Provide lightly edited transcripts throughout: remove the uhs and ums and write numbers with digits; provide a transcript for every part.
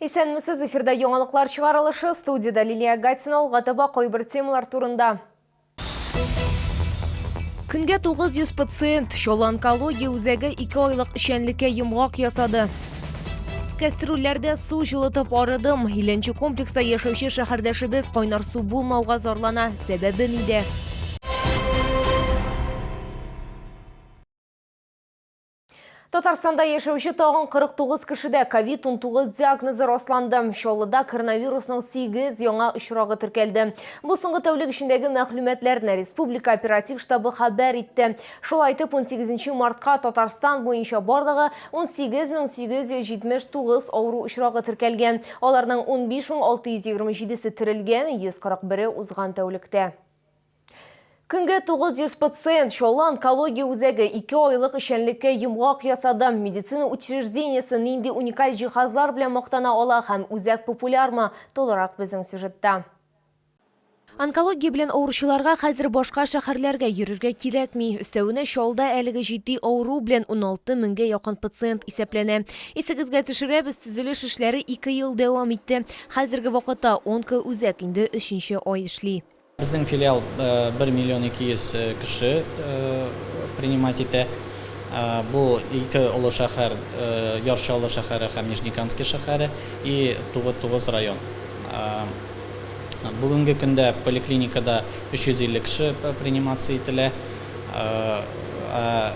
Исәнмесез, эфирда яңалыклар чыгарылышы, студиядә Лилия Гатина, алга таба кайбер темалар турында. Көнгә 900 пациент, Чаллы онкология үзәге 2 айлык эшчәнлеккә йомгак ясады. Кәстрүлләрдә су җылытып арыдым. Илленче комплекста яшәүче шәһәрдәшебез кайнар су булмауга зарлана. Сәбәбе нидә? Татарстанда яшәүче тагын 49 кешедә ковид-19 диагнозы расланды. Чаллыда коронавирусның 8 яңа очрагы теркәлде. Бу соңгы тәүлек эчендәге мәгълүматларны республика оператив штабы хәбәр итте. Шулай итеп, 18 мартка Татарстан буенча барлыгы 18879 авыру очрагы теркәлгән. Аларның 15627-се терелгән, 141-е узган тәүлектә. Көнгә 900 пациент Чаллы онкология үзәге 2 айлык эшчәнлеккә йомгак ясады. Медицина учреждениесе нинди уникаль җиһазлар белән мактана ала һәм үзәк популярмы? Тулырак безнең сюжетта. Онкология белән авыручыларга хәзер башка шәһәрләргә йөрергә кирәкми. Өстәвенә, Чаллыда әлеге җитди авыру белән 16 меңгә якын пациент исәпләнә. Исегезгә төшерәбез, төзелеш эшләре 2 ел дәвам итте. Хәзерге вакытта онкоүзәк инде өченче ай эшли. Безнең филиал 1 миллион 200 кеше принимать итә. Бу ике олы шәһәр, Яр Чаллы шәһәре һәм Нижнекамский шәһәре и 9 район. Бүгенге көндә поликлиникада 350 кеше приниматься ителә. Ә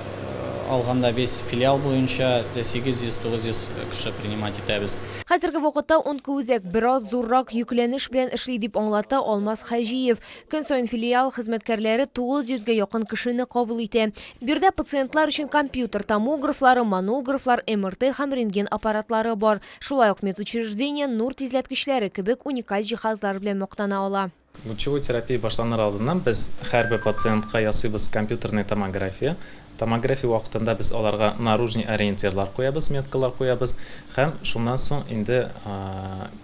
алганда весь филиал буенча 800-900 кеше принимать итәбез. Хәзерге вакытта онкоүзәк бераз зуррак йөкләнеш белән эшли, дип аңлата Алмаз Хаҗиев. Көн саен филиал хезмәткәрләре 900 гә якын кешене кабул итә. Биредә пациентлар өчен компьютер томографлары, монографлар, МРТ һәм рентген аппаратлары бар. Шулай ук медучреждение нур тизләткечләре кебек уникаль җиһазлар белән мактана ала. Лучевой терапия башланыр алдыннан без һәрбер пациентка ясыйбыз компьютерный томография. Томография вакытында без аларга наружный ориентирлар куябыз, меткалар куябыз һәм шуннан соң инде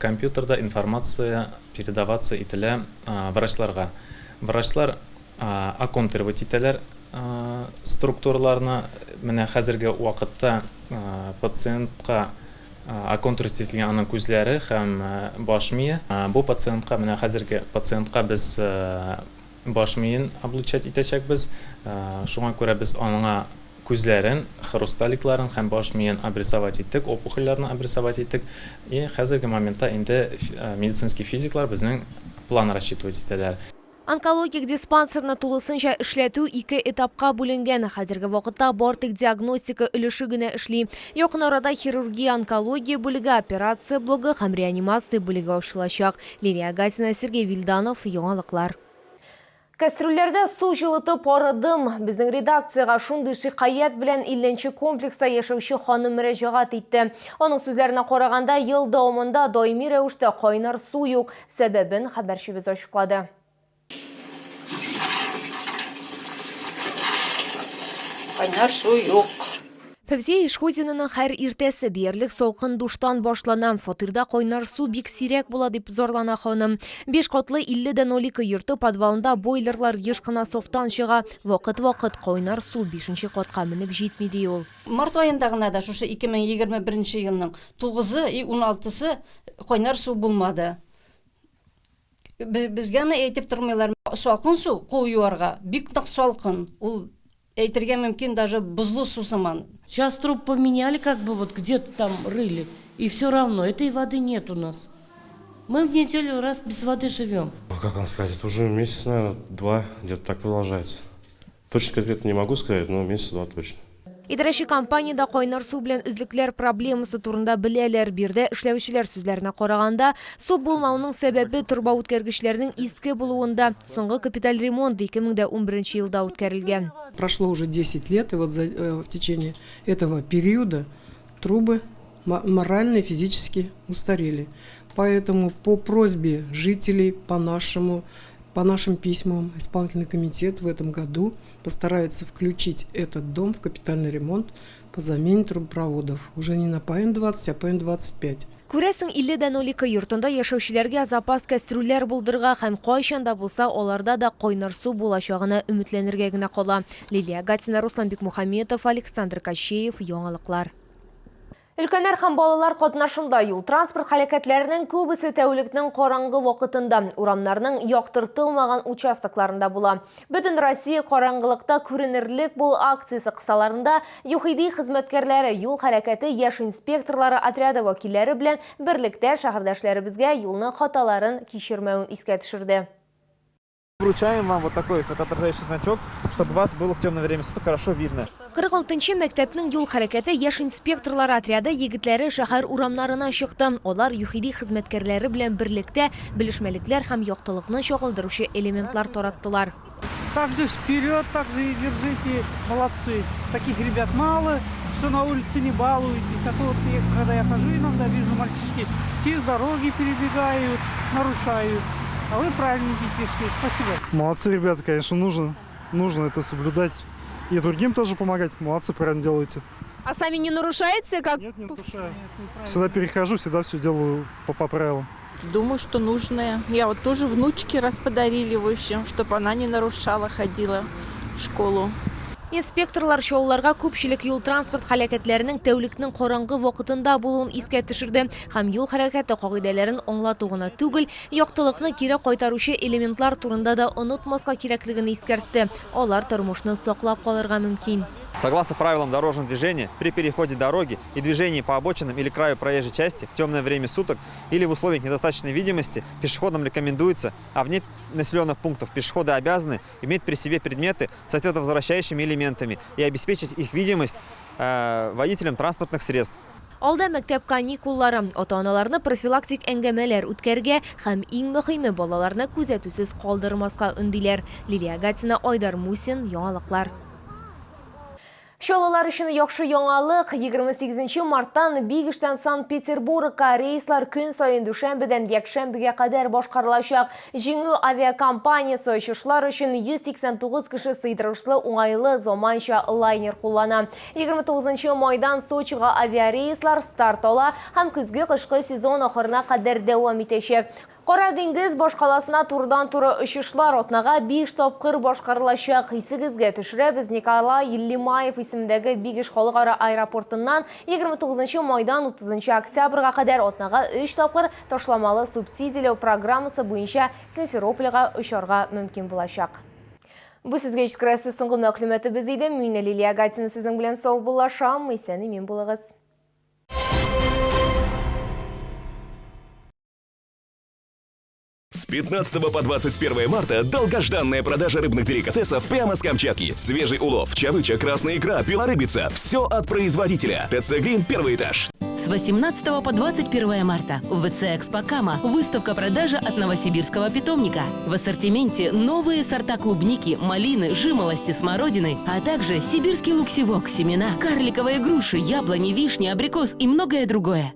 компьютерда информация передаваться ителә врачларга. Врачлар оконтуривать итәләр структураларны. Менә хәзерге вакытта пациентка Оконтурить ителгән аның күзләре һәм баш мие. Бу пациентка, менә хәзерге пациентка без баш миен облучать итәчәкбез. Шуңа күрә без аңа күзләрен, хрусталикларын һәм баш миен обрисовать иттек, опухольләрне обрисовать иттек. И хәзерге моментта инде медицинский физиклар безнең план рассчитывать итәләр. Онкологик диспансерны тулысынча эшләтү ике этапка бүленгән. Хәзерге вакытта бар тик диагностика өлеше генә эшли. Якын арада хирургия, онкология бүлеге, операция блогы һәм реанимация бүлеге ачылачак. Лилия Гатина, Сергей Вильданов, Яңалыклар. Кәстрүлләрдә су җылытып арыдым. Безнең редакциягә шундый шикаять белән 50 нче комплекста яшәүче ханым мөрәҗәгать итте. Аның сүзләренә караганда, ел дәвамында даими рәвештә кайнар су юк. Сәбәбен хәбәрчебез ачыклады. Кайнар су юк. Фәүзия Ишхузинаның һәр иртәсе диярлек салкын душтан башлана. Фатирда кайнар су бик сирәк була, дип зарлана ханым. Биш катлы 50 дә 02 йорты подвалында бойлерлар еш кына сафтан чыга. Вакыт-вакыт кайнар су бишенче катка менеп җитми, ди ул. Март аенда гына да шушы 2021 елның тугызы и уналтысы Кайнар су булмады. Безгә аны әйтеп тормыйлар. Салкын су кул юарга бик нык салкын. Ул әйтергә мөмкин даже бозлы су сыман. Сейчас труб поменяли, как бы вот где-то там рыли, и все равно этой воды нет у нас. Мы в неделю раз без воды живем. Как вам сказать, это уже месяц, наверное, два где-то так продолжается. Точно конкретно не могу сказать, но месяца два точно. Идарәче компаниядә кайнар су белән өзлекләр проблемасы турында беләләр. Биредә эшләүчеләр сүзләренә караганда, су булмауның сәбәбе торба үткәргечләрнең иске булуында. Соңгы капиталь ремонт 2011 елда үткәрелгән. Прошло уже 10 лет, и вот за, в течение этого периода трубы морально и физически устарели. Поэтому по просьбе жителей, по нашему, по нашим письмам, исполнительный комитет в этом году постарается включить этот дом в капитальный ремонт по замене трубопроводов. Уже не на ПН-20, а ПН-25. Күрәсең, 50 дә 02 йортында яшәүчеләргә запас кәстрүлләр булдырырга һәм кайчан да булса аларда да кайнар су булачагына өметләнергә генә кала. Лилия Гатина, Руслан Бикмухаметов, Александр Кощеев, Яңалыклар. Өлкәннәр һәм балалар катнашында юл-транспорт һәлакәтләренең күбесе тәүлекнең караңгы вакытында, урамнарның яктыртылмаган участокларында була. Бөтен Россия караңгылыкта күренерлек бул акциясе кысаларында ЮХИДИ хезмәткәрләре юл хәрәкәте яшь инспекторлары отряды вәкилләре белән берлектә шәһәрдәшләребезгә юлның хаталарын кичермәвен искә төшерде. Вручаем вам вот такой светоотражающий значок, чтобы вас было в темное время суток хорошо видно. 46 нчы мәктәпнең юл хәрәкәте яшь инспекторлар отряды егетләре шәһәр урамнарына чыкты. Алар ЮХИДИ хезмәткәрләре белән берлектә белешмәлекләр һәм яктылыкны чагылдыручы элементлар тараттылар. Также вперед, также и держите, молодцы. Таких ребят мало, что на улице не балуетесь. А то вот я, когда я хожу, иногда вижу мальчишки через дороги перебегают, нарушают. А вы правильные детишки, спасибо. Молодцы, ребята, конечно, нужно, нужно это соблюдать. И другим тоже помогать. Молодцы, правильно делаете. А сами не нарушаете? Как? Нет, не нарушаю. Всегда перехожу, всегда все делаю по, по правилам. Думаю, что нужное. Я вот тоже внучке раз подарили, в общем, чтобы она не нарушала, ходила в школу. Инспекторлар Чаллыларга күпчелек юл-транспорт һәлакәтләренең тәүлекнең караңгы вакытында булуын искә төшерде һәм юл хәрәкәте кагыйдәләрен аңлату гына түгел, яктылыкны кире кайтаручы элементлар турында да онытмаска кирәклеген искәртте. Алар тормышны саклап калырга мөмкин. Согласно правилам дорожного движения, при переходе дороги и движении по обочинам или краю проезжей части в темное время суток или в условиях недостаточной видимости пешеходам рекомендуется, а вне населенных пунктов пешеходы обязаны иметь при себе предметы со световозвращающими элементами и обеспечить их видимость э, водителям транспортных средств. Алда мәктәп каникуллары, ата-аналарны профилактик әңгәмәләр үткәрергә һәм иң мөһиме балаларны күзәтүсез калдырмаска өндиләр. Лилия Гатина, Айдар Мусин, Яңалыклар. Чаллылар өчен яхшы яңалык, 28 марттан Бигештән Санкт-Петербургка рейслар көн саен дүшәмбедән якшәмбегә кадәр башкарылачак. Җиңү авиакомпаниясе очышлар өчен 189 кеше сыйдырышлы уңайлы заманча лайнер куллана. 29 майдан Сочига авиарейслар старт ала һәм көзге-кышкы сезон ахырына кадәр дәвам итәчәк. Кара диңгез башкаласына турыдан-туры очышлар атнага 5 тапкыр башкарылачак. Исегезгә төшерәбез, Николай Лимаев исемендәге Бигеш халыкара аэропортыннан 29 майдан 30 октябрьгә кадәр атнага 3 тапкыр ташламалы субсидияләү программасы буенча Симферопольгә очарга мөмкин булачак. Бу сезгә җиткерәсе соңгы мәгълүматыбыз иде. Мин Лилия Гатина сезнең белән саубуллашам. Исән-имин булыгыз. С 15 по 21 марта долгожданная продажа рыбных деликатесов прямо с Камчатки. Свежий улов, чавыча, красная икра, белорыбица. Все от производителя. ТЦ Грин, первый этаж. С 18 по 21 марта в ВЦ «Экспо Кама» выставка-продажа от новосибирского питомника. В ассортименте новые сорта клубники, малины, жимолости, смородины, а также сибирский лук-севок, семена, карликовые груши, яблони, вишни, абрикос и многое другое.